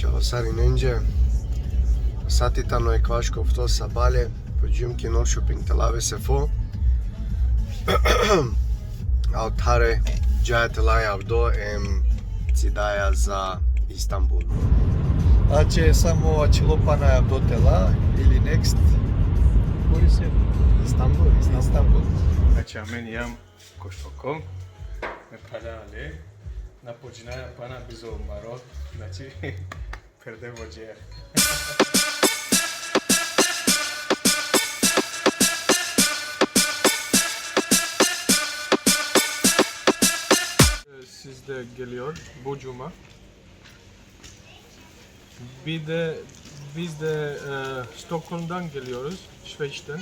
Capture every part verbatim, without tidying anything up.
Čavo sarinenđe, sati tano ekvaš ko ofto sabale, po džum ki Norrköping te lave se fo. A othare džaja te laja avdo em cidaja za Istanbul. Ače samo ačhilo pana avdo te la ili next. Kuri se? Istanbul, Istanbul. Znači, amen jam ko Stockholm. Me phralja ale. Na počinaja pana bizo maro. Znači, perde vođe. Siz de geliyor bu cuma. Bir de biz de e, Stockholm'dan geliyoruz, Schweiz'ten.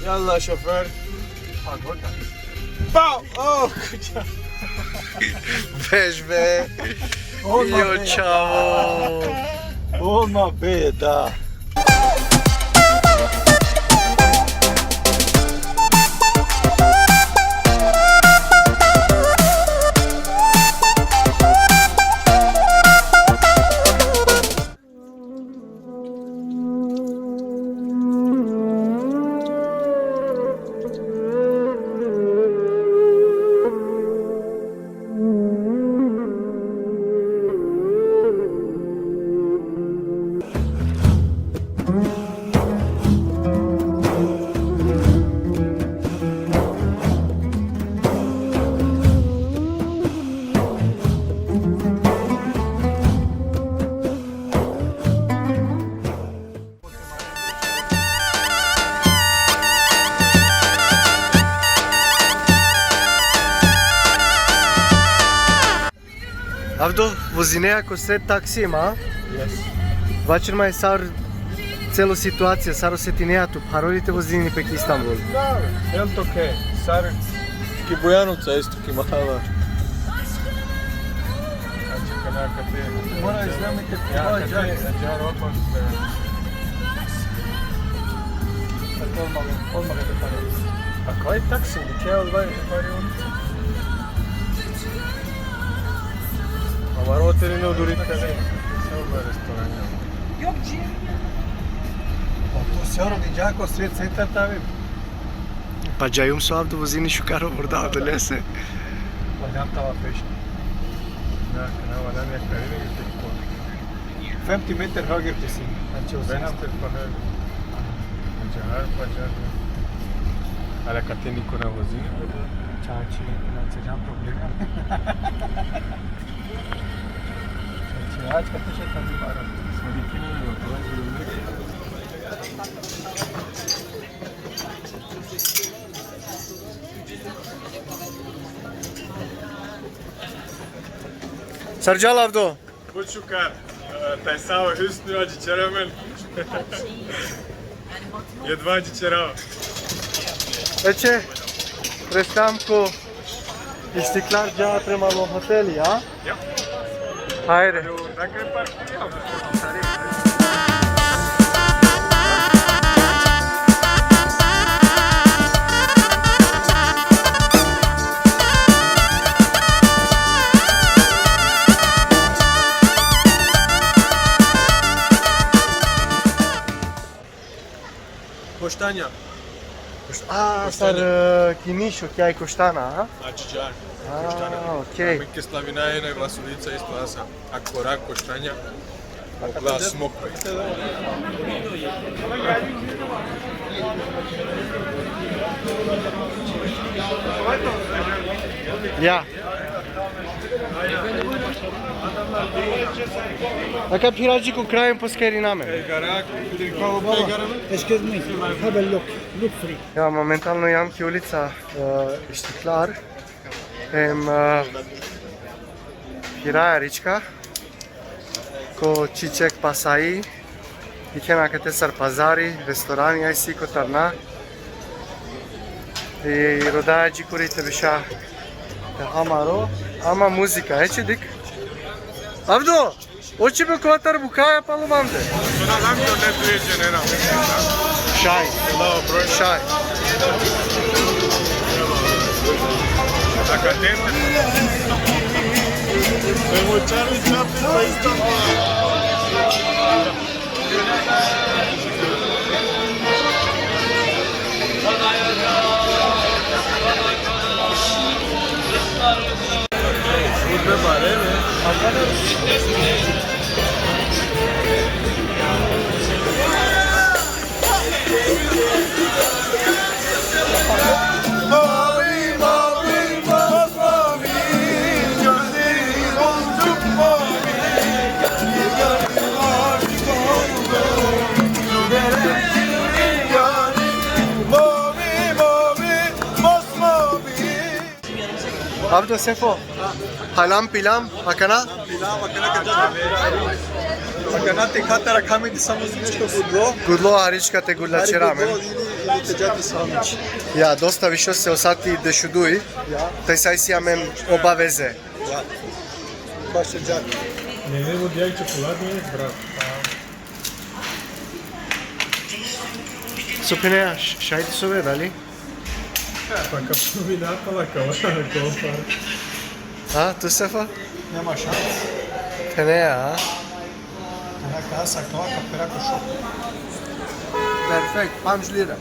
Yallah şoför. Pao! Oh, kuća. Bež be. Odmah Jo, be. Čavo. Odmah be, da. Avdo, vozinea ko sred taksima, a? Yes. Vaćer ma sar celo situacija, sar osetinea tu, pharo li te vozini pe ki Istanbul? Da, el to ke, sar ki Bujanovca isto ki mahala. Znači, kana kate. Mora iznajmite. Ja, kate, ja, odmah. Odmah, odmah te pare. A kaj taksi, dikhe odvaj, odvaj ulica? Amaro hotel ine u duri. Samo restoran. Yok, dži. Pa to se oro di džako svijet centar tavi. Pa džajum so avdo vozini šukar o borda avdo lese. Pa džam tava peš. Na, na, na, ne, ne, ne, ne, ne, ne. Femti meter hager te si. Znači, osam. Venstre pa hager. Džar pa džar. Ali kate niko na vozini. Čači, znači, nemam problema. Znači, ač kate še tamo baro. Smo dikine, ne, ne, ne. Sar džala avdo? Bučukar, e, taj Savo Hüsnü adžićeramen. Jedva adžićerava. Eče, prestam ko Istiklal dža prema lo hoteli, a? Ja. Hajde. Dakle, parkiramo. Koštanja. Koš-, a, sar, e, ki Niš, okej, Koštana, a? Znači, džar. A, Koštana. Okej. Amen ke slavinaja ena glasulica isto asa. Ako rak Koštanja, oglas Smokve. Ja. Aka phirači ko krajem poskerinamen. Excuse me, have a look. Look free. Ja, momentalno jam ki ulica, e, Istiklal. Em, e, phiraja rička. Ko Çiçek Pasai. Dikhena kate sar pazari, restorani, aj si kotar na. I rodaja dži kuri te biša. Te hamaro, ama muzika, e, čedik. Avdo, oči be kova tar bukaja palo mande. Šaj. Dobro. Šaj. Avdo, Sefo, halam pilam, akana? Pilam, akana ka džam. Akana te khatara kami di samo zvučko gudlo. Gudlo, harička te gudla. Hari čera amen. Gudlo, ili, ili te džati samo. Ja, dosta više se osati dešuduj. Ja. Te sa isi amen obaveze. Ja. Baš te džati. Ne, ne, vodi čokoladni, bravo. So phenea, š-, šaj te sove, dali? Pa ka phenea, pala ka, ka. A, tu, Sefo? Nema šanse. Phenea, a? Phenea, ka sa ka, ka pera ko šok. Perfekt, pandž lira.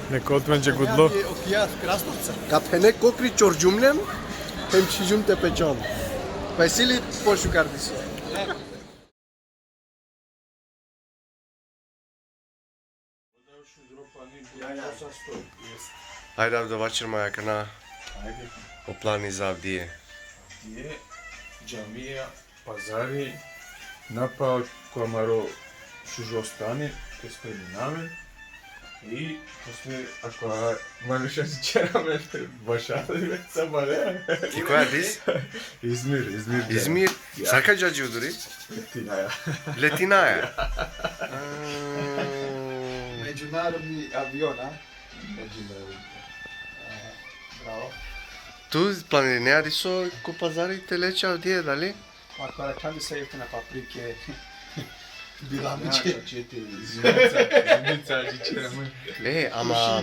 Nek ovel tumenđe gudlo. Okija, okija, Krasnovca. Ka phene kokri čorđumlem, hem šiđum te pečom. Pa isi li pošukar diso? Ajde, Avdo, vaćer ma akana. Ajde. O plani za avdive. Je džamija, pazari, napal ko amaro šužo stani, ke spremina amen. I posle, ako a-, manuša si ćera amen, bašali već sa bare. I koja dis? Izmir, Izmir. Izmir? Ja. Sar ka dža dži oduri? Letinaja. Letinaja. A. Međunarodni avion, a? Međunarodni. A, bravo. Tu planinea diso ko pazari te le će avdive, dali? Ako arakhan diso jeftine paprike, bilamiće. Ja, četiri, zimnica, zimnica, dži ćera amen. E, ama,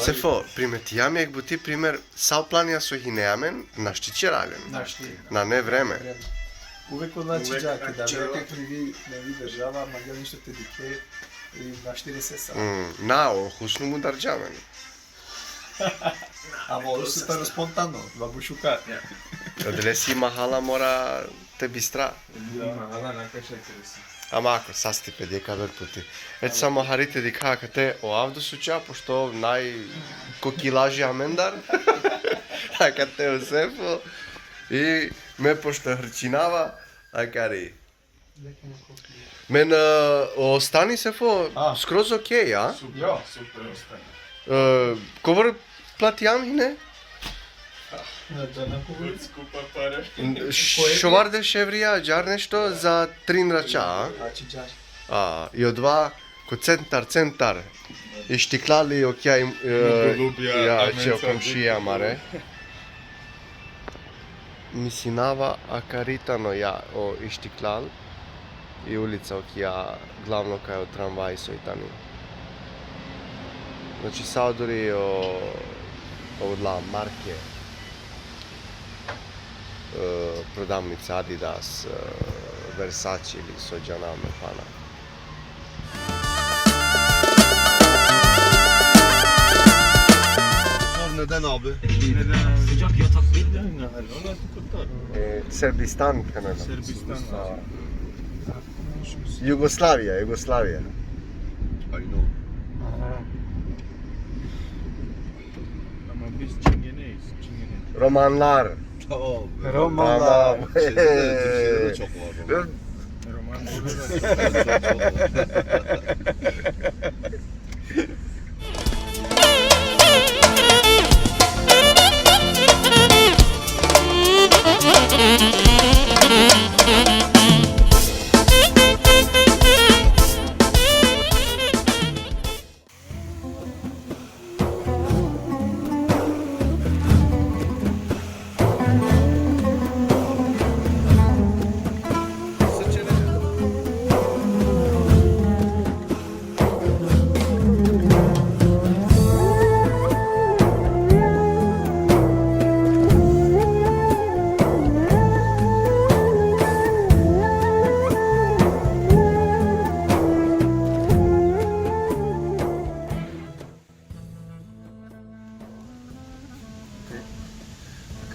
Sefo, primetijam jekh buti primer, sa o planija so hine amen, našti ćera len. Našti. Nane vreme. Vreme. Uvek odlači džake, da bi neka krivi, ne bi država, ma nešto te dikhe, i našti resesa. Mm, na, o Husnu mudarđa amen. Ama o su tano spontano, babušuka. Odolese mahala mora te bistra. Mahala na kaša te resi. Ama ako, sa stipendija ka ver puti. Eto, samo hari te dikha akate o Avdo suća, pošto naj ko kilaži amendar. Akate o Sefo. I me pošto hrčinava, akari. Men, e, o stani, Sefo, a, skroz okej, a? Super, jo, super o stani. E, kobor platijan hine? Ne, da, na kobor. Skupa pare. N-, šovardeš evrija, džar nešto za trin raća, a? Znači, džar. A, i odova ko centar, centar. Ištiklali, okej, e, golubija, ja, amen će o komšija amare. Misinava akari tano ja o ištiklal i ulica okija glavno kaj o tramvaj soj tani. Znači, sa oduri o, odola marke, e, prodavnica Adidas, e, Versace ili so džana me pana. Neden abi? Neden abi? Sıcak yatak değil mi? E, Serbistan kanala. Serbistan. Jugoslavija, Jugoslavija. I know. Aha. Ama biz Çingeneyiz, Çingene. Romanlar. Tamam. Romanlar. Tamam. Şeyde de, Türkiye'de de çok var roman. Roman.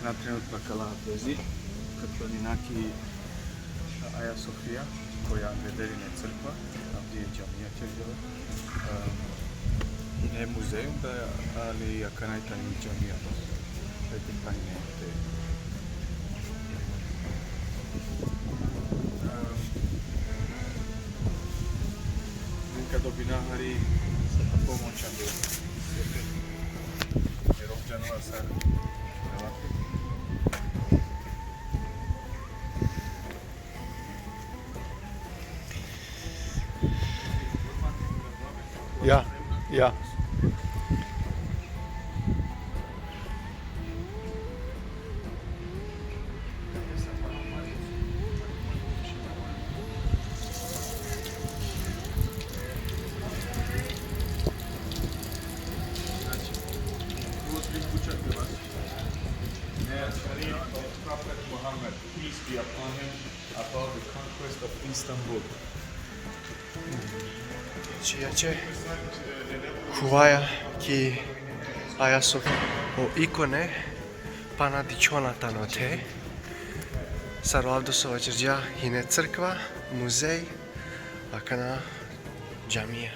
Trenutno akala vezi, kad planina ki Aja Sofija, koja angleder ine crkva, avdive džamija ćerđa la. Em, ine muzej, da, ali akana i tani džamija. Ete tani ne, te. Em, neka dobina hari sa ta pomoć ande. Jer ov džanela sar. Ja, ja. Prophet Muhammad, peace be upon him, about the conquest of Istanbul. Znači, ja će huvaja ki Aja Sofija, o ikone pana dičhona tano the. Sar o Avdo so vaćerđa, hine crkva, muzej, akana džamija.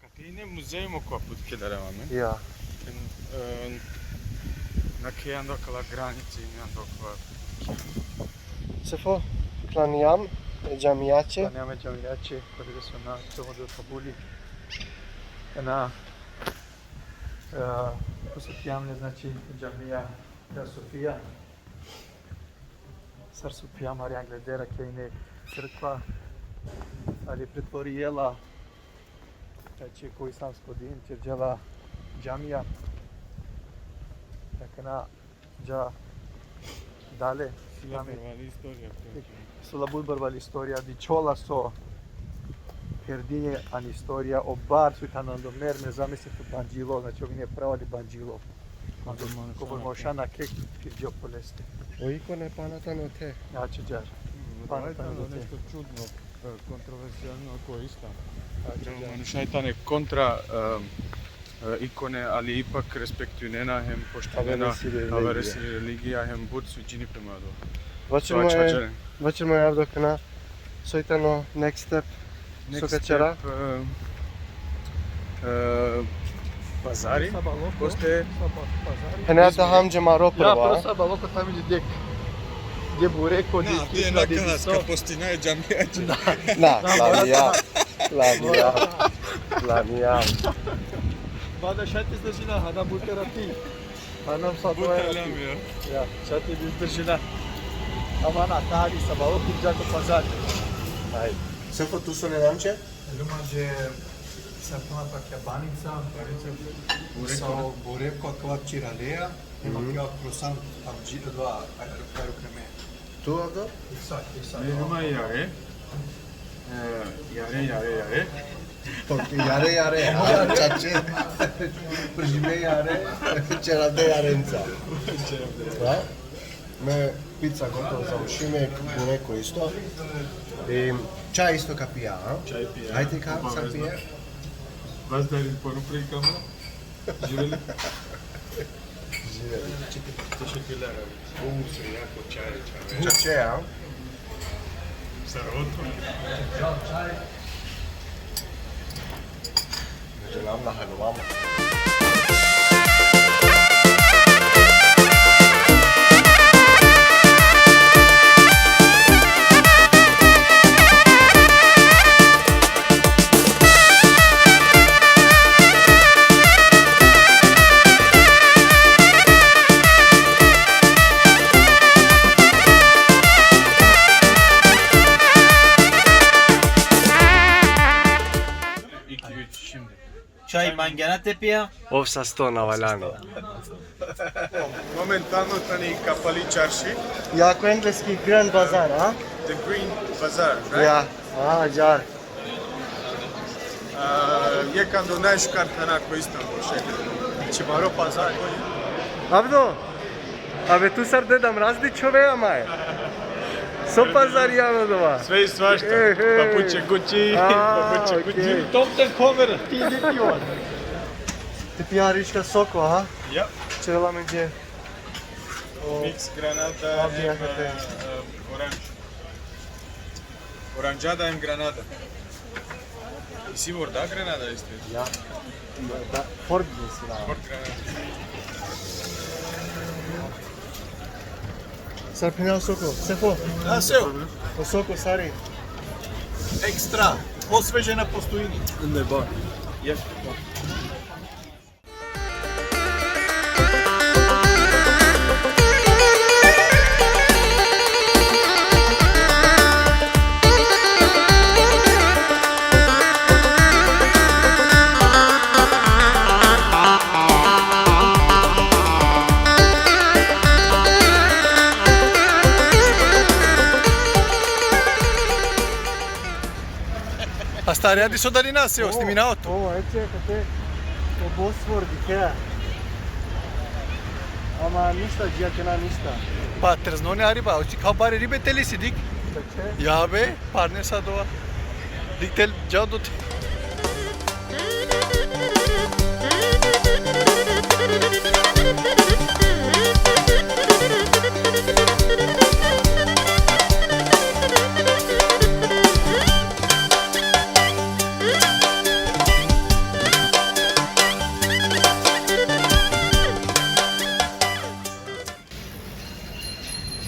Akate ine muzei mo ko aput ke dare mame. Ja. En, en, na ke ando kala granice, ine ando kala. Sefo, klanjam e džamijaće. Klanjam e džamijaće, kod so na, so do tabuli. Na, e, posetijam le, znači, džamija Aja Sofija. Sar so pijam hari angleder, akija ine crkva, ali pretvorijela, znači, ko islamsko din, ćerđa la džamija. Akana dža dale, Sila pijam. Barvali istorija, znači. Sila but barvali istorija, dičhola so perdinđe ani istorija, o bar so tano ando mermer, zamislite, banđilo, znači, ov ine pravo li banđilo. Kobor manuša na ke pirđo poleste. O ikone pana tano the. Znači, džar. Mm, pana tano the. Nešto čudno, e, kontroversijalno ko islam. Znači, džar. Manuša tane kontra, e, e, ikone, ali ipak respektujnena hem poštujnena averesi religija, averesi religija hem but sviđini pe ma adava. Vaćer ma, vaćer ma, Avdo, akana soj tano next step? Next step, so ka ćera? E, e, pazari. Posle. Pazari. Hene da ham džemaro prva. Ja, prvo sabalo ko tamo ide dek. Ide bureko, ide kiša, ide diso. Ka postina e džamija. Na, na, na, ja. Lanija. Lanija. Bada šaj te izdržina, hana but erati. Hana sa but erati. Ja, šaj te izdržina. Ama na, tari sabalo ki dža ko pazar. Ajde. Sefo, tu so ne namče? Luma dže sa pana pakja banica. Banica. Bureko. Sa bureko, akava čiraleja. Ima kja krosan, avđi, dva, ajde, ajde, kreme. Tu, Avdo? Isak, isak. Me luma jare. E, jare, jare, jare. Jare, jare, jare, čače. Pržime jare, čerade jarenca. Da? Me pica gotovo završime, bureko isto. I čaj isto ka pija, a? Čaj pija. Ajde ka, sad pije. Vas da li poruprikamo? Živeli. Živeli. Teşekkürler abi. Bu mısır jako čaj, čaj. Bu čaj, a? Saroto. Čaj. Među nama na haluvama. Angena te pija? Ov sa sto na valjano. Momentalno tani Kapali Čarši, Jako engleski Grand Bazar, a? The Green Bazaar, right? Ja. A, džar. A, jekh ando najšukar thana ko Istanbul, šek. Znači, baro pazar. Avdo, abe tu sar Deda Mraz dičhove, ama e. So pazar i ano dova. Sve i svašta. E, e. Papuče Gucci, A, papuče okej. Gucci. Top ten cover, ti ide piva. Te pija rička soko, aha? Ja, Čela menđe. mix granada, Abi, em, akate. e, oranž. Oranžada em granada. Isi vorda granada isto? Ja. Da, Ford misli da. Ford granada. Sar pina o soko, Sefo? Da, sve. O soko sari. Ekstra. Osvežena postojini. Ne ba. A stari, adi so dali nas, evo, sniminao to. Ovo, e, čekaj, te. O Bosfor dikhe. Ama ništa, džija te na ništa. Pa trznone ariba, oči kao bare ribe te lisi, dik. Čekaj. Ja be, parne sa dova. Dik tel, dža do te.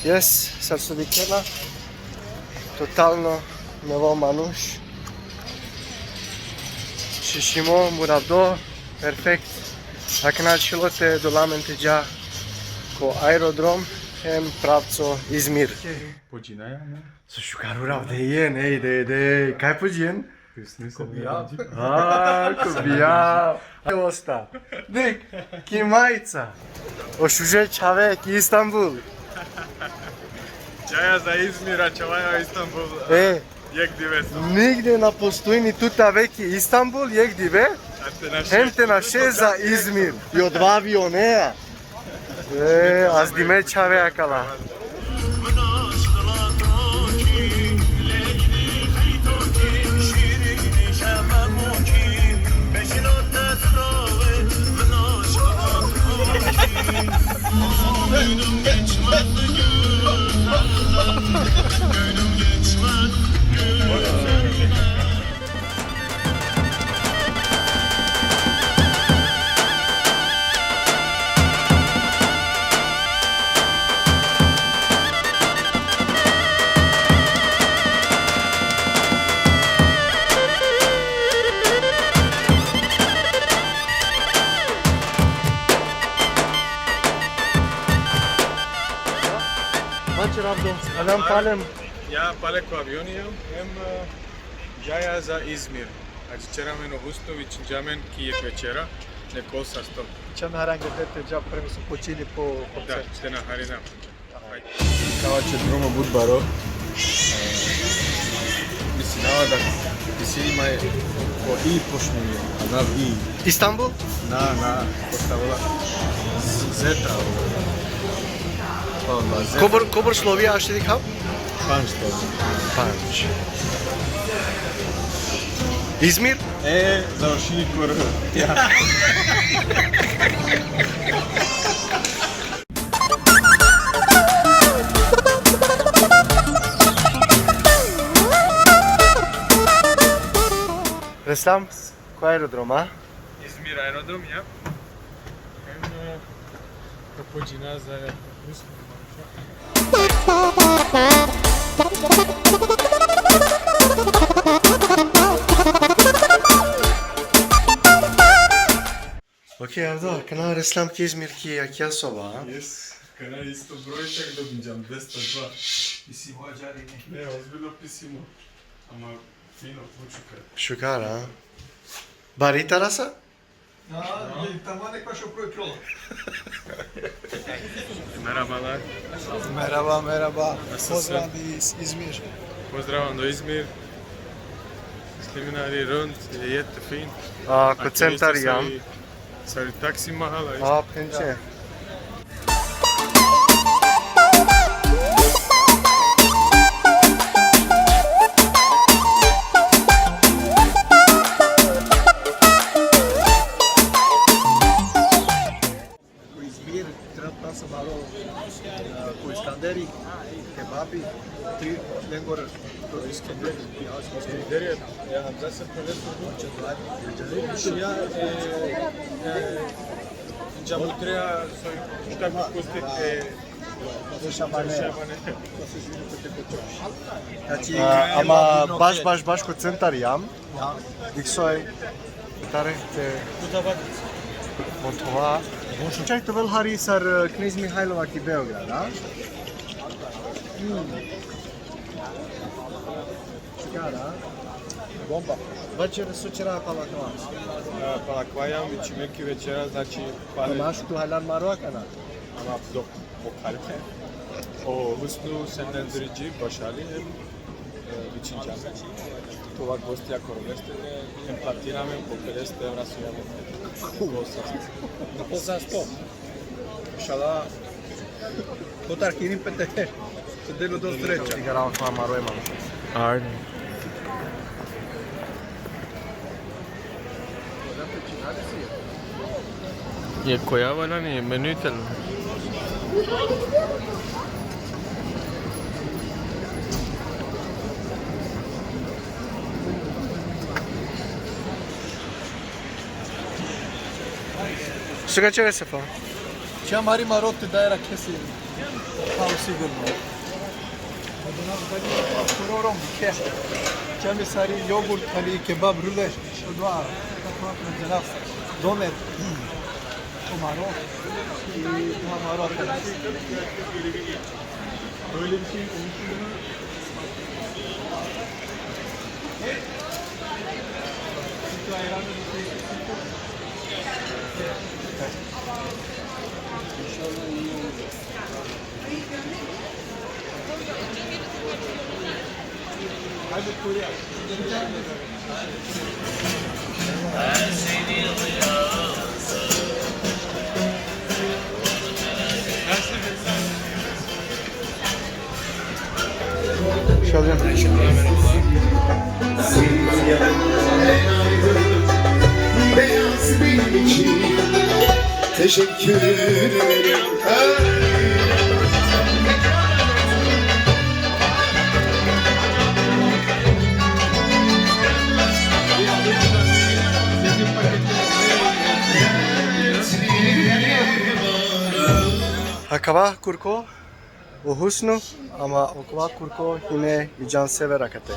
Yes, sar so dikhena, totalno novo manuš. Šišimo, muravdo, perfekt. Akana ačhilo te dola amen te dža ko aerodrom, hem pravco Izmir. Počinaja, ne? So šukar uravde jen, ej, de, de, kaj počin? Ko bija. A, ko bija. Osta. Dik, ki majica. O šuže čhave, ki Istanbul. Džaja za Izmir, a čhavaja Istanbul. E, Jek dive so. Nigde na postojini tut te ave ki Istanbul, jek dive. A te naše. Hem te naše za Izmir. I odova avionea. E, azdime čhave akala. Mače, Ravdo, aljam palem. Ja pale ko avioni jam, em, e, džaja za Izmir. Znači, ćera amen o Hustović, dža amen ki jek večera, neko sa sto. Čan haranga dete dža prema so počini po Da, te na harina. Kava će drumo but baro. Mislinava da pisini ma je ko i počinje, a nav i. Istanbul? Na, na, postavila. Zeta. Pa onda zeta. Kobor, kobor slovija ašti dikhav? Panč to. Panč. Izmir? E, završini kor. Ja. Reslam, ko aerodroma? Izmir aerodrom, ja. Em, e, ka pođina za Ok, Avdo, kana reslam ki Izmir ki akija soba, a? Yes, kana isto broj, čak dobinđam dvesta dva. Pisimo ađari ne. Ne, ozbiljno pisimo. Ama fino, počukaj. Šukar, a? Bari tarasa? Ja, tamam nek baš o prvi čula. Merhabalar. Merhaba, merhaba. Nasılsın? Pozdrav iz Izmir. Pozdrav vam do Izmir. Sliminari rund, je jete fin. A, ko centar jam. Sari taksi mahala. A, pinče. Ko Izmir, trenutno sam malo e, ko Iskanderi, kebabi, tri lengor ko Iskanderi, ja sam Iskanderi. Ja, da sam preleso. Ja, e, e, džamutreja, soj, šta bi pustiti, e, Šabane. Znači, A, ama kebab baš, i baš, baš ko centar jam. Diksoj. Tare te montova. Čak te vel hari sar e, Knez Mihajlova ki Beograd, a? Čigara? Bomba. Večer so ćera palakva. Palakvaja, mi ćime ki večera, znači, pale, Maš tu halal maro akana. ama dok pokarke. O Husnu senden diriđi, bašali, hem, e, vičinđa me. Tova gostija koroveste, hem platira me po pedeset evra so jam. Za sto. Inšala. Kotar kinim pete. Te delo do sreća. Čigara on tva maro e manuša. Ajde. Je koja valjani, menütel? Što ka čeve se pa? Čam hari maro te daj rakhe si. Pao sigurno. Koro rom, ke. Čam sari jogurt, hari kebab, rule. Dva. Domer. O maro. I dva maro. Şalim. Beyaz bir için teşekkür ederim. Akava kurko, o Husnu, ama okova kurko hine i Can Severa kate.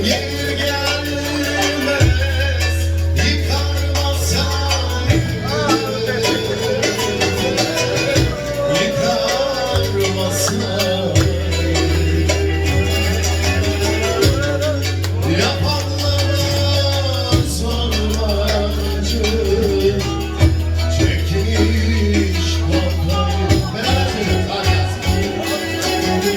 Gelmez, yıkarmasan, yıkarmasan. Yapanlara sormacı, çekmiş kafayı. Beraber söylüyoruz, hadi.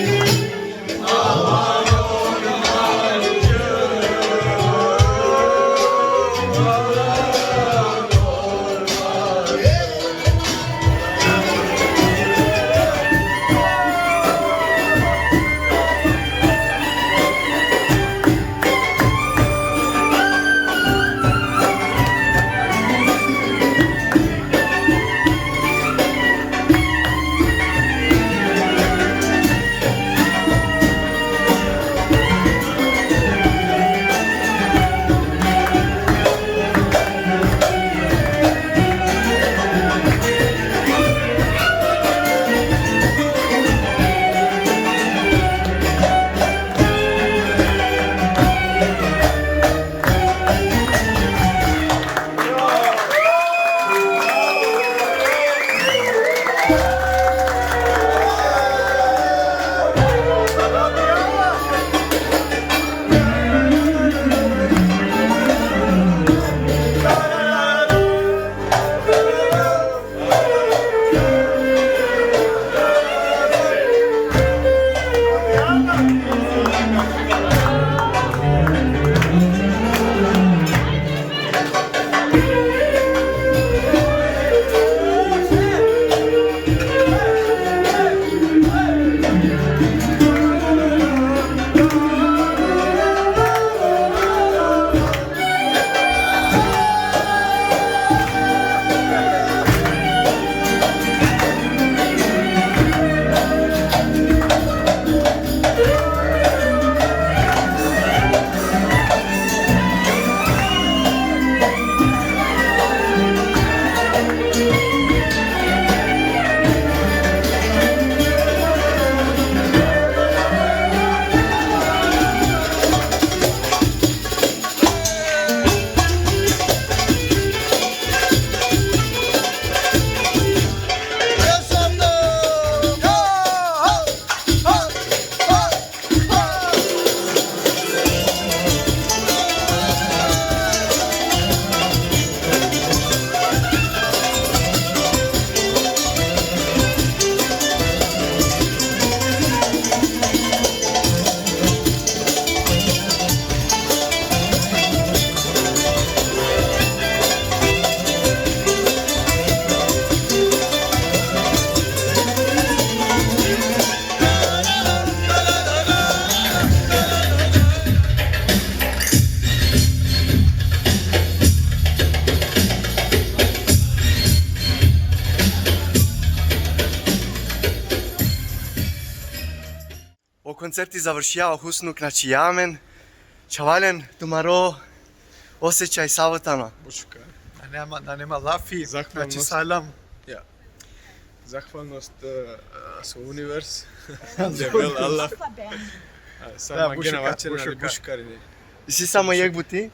O koncerti završija, o Husnuk, znači, amen. Čhavalen, tumaro osjećaj savo tano? Buška. Da nema, da nema lafi, znači, zahvalnost. Salam. Ja. Zahvalnost, e, so univers. Debel Allah. A, samo da, gena buška, vaćer, buška. Buškarini. Isi samo jek buti?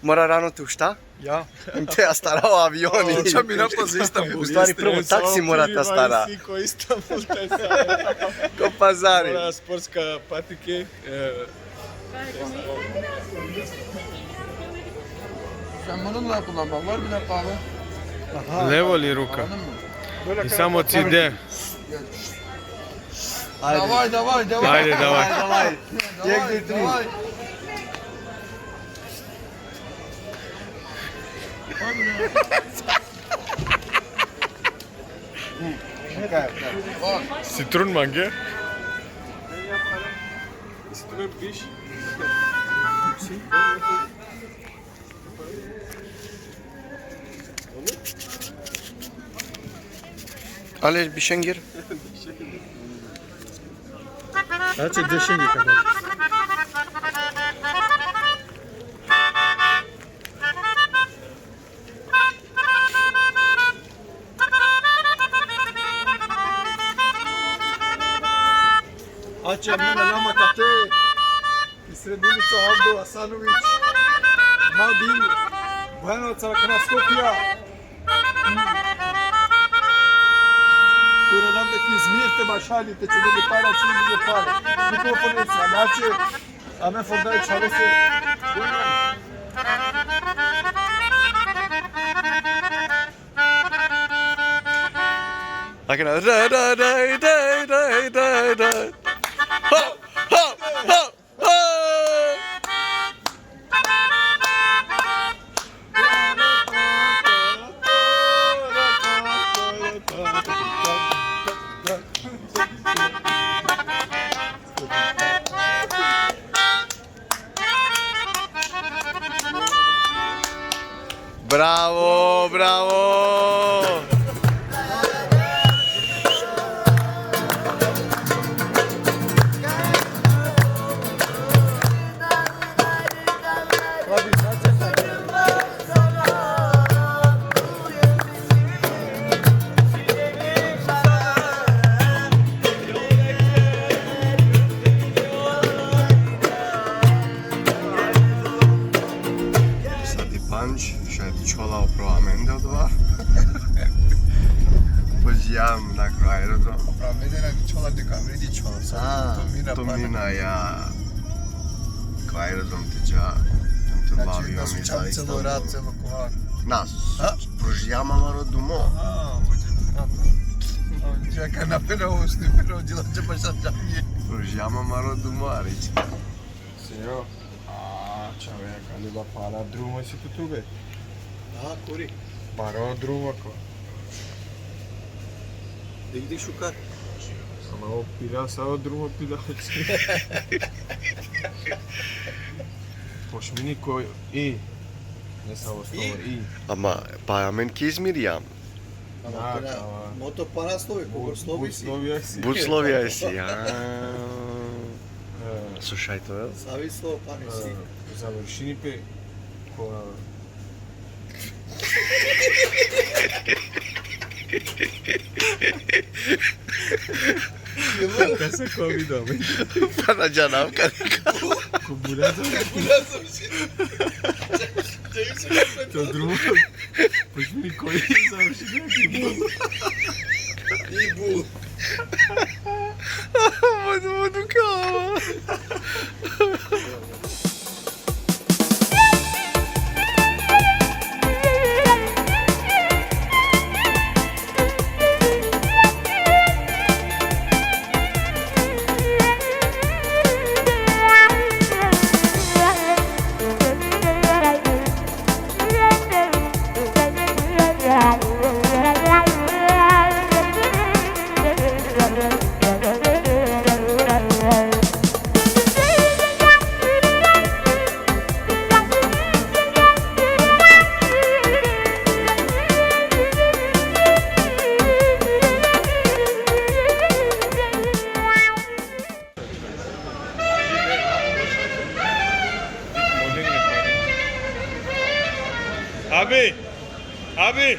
Mora rano te ušta? Ja. Em te astara o avioni. O, ča mi napazi Istanbul. U stvari, prvo taksi mora te astara. Isi ko Istanbul te astara. Ko pazari. Mora sportska patike. E, sen bununla kullanma. Var bir laf abi. Aha. Levo li ruka? Anladın mı? I samo cide. Ajde. Davaj, davaj, davaj. Ajde, davaj. Davaj, davaj. Jek, dve, tri. Davaj. Citrun mange? Citrun piš. Ale, bišengir. Znači, bišengir. Ače mene nama tate. Milica, Avdo Asanović, Madin, Bujanovac, Kanaskopija. Kura nam da ki Izmir te bašali, te čini para, čini para. Mikrofon je sadače, a me fordaj čhavese. Akana, da, da, da, da, da, da, da. Ho, ho, ho, ho. Bravo, bravo! Sati panč, šaj čhola upro amende odova. Pođijam na aerodrom. Upro amende na čhola, deka amende čhola. Sa, to mina, to pana. Mina, ja. Ko aerodrom te dža, te, znači, lavi, na mi sučam celo rat, celo kova. Na, a? Pružijam amaro dumo. A, hoće, a, čeka na pena ušli, pena uđila će pa šačanje. Pružijam amaro dumo, a reći. Sero, a, čave, kaliba pana drumo isi tu tube. A, kuri? Baro drumo ko. Dik, dik šukar. Ama o pila, sa o drumo pila. Počmini ko I. Ne sa o slovo I. I. Ama, pa amen ki Izmir jam. Ama, da, pila, ama. Mo to pana slovi, kobor slovi si. But slovi si. But slovi si, a. E. Slušaj to, jel? Savi slovo pana si. E, završini pe ko Kasa ko mi dome. Pa na džanav ka. Ko bura to. Ko bura to. To drumo. Počmini ko I, završini ko I. I bu. Budu, budu kava. Abi, abi,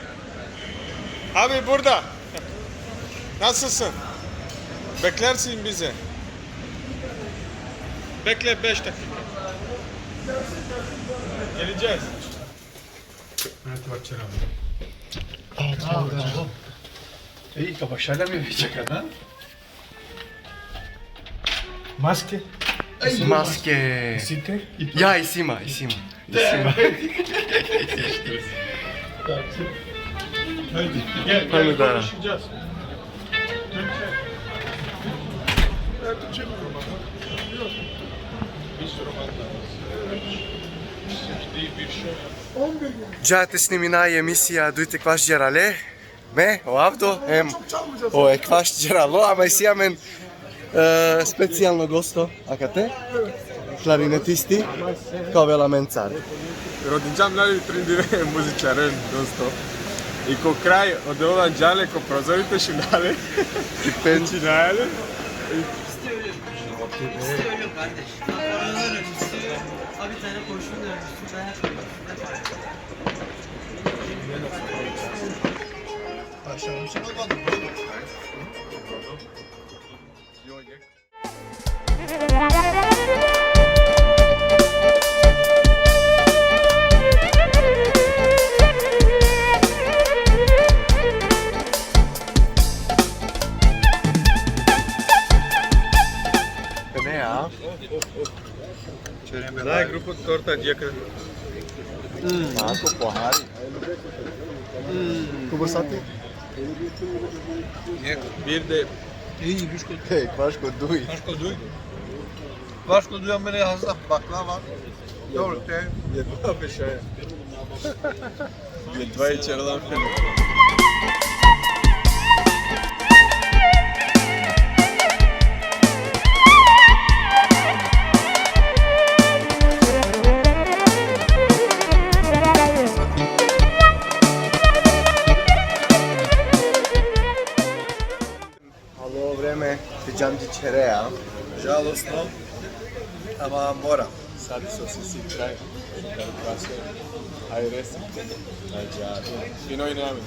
abi burada. Nasılsın? Beklersin bizi. Bekle beş dakika. Geleceğiz. Hadi bak, çabuk. Ej, ka bašalja mi vičekana. Maske? Maske. Isi te? Ja, isi ma, isi ma. Isi ma. Hadi, gel, hadi, gel, da. Konuşacağız. Türkçe. Türkçe mi roman? Yok. Biz roman da. Şimdi bir şey. Dža te snimina i emisija Dujt ekvaš đerale. Me, o Avdo, em, o ekvaš đeralo, ama isi amen, e, specijalno gosto, akate, klarinetisti, ka ovel amencar. Rodinđam najtrindire muzičaren, gosto. I ko kraj, ode ola anđale, ko prozorite šindale. I pen- Činale. Abi, tane kurşun dönmüşsün, dayak yiyorsun. Başlamışsın, olmadı mı? Yok, yok. Torta djekra. Ako pohari. Koliko sati? Bir de iyi, Biško. Hej, Paško duj. Paško duj. Paško duj, a mene hasta baklava. Torte. Jedva bešaja. Jedva i čerlan. Alo, vreme, te džam dži čherea. Žalostno, ama mora. Sad so si si kraj. Ajde, resi. Znači, fino i nema mi.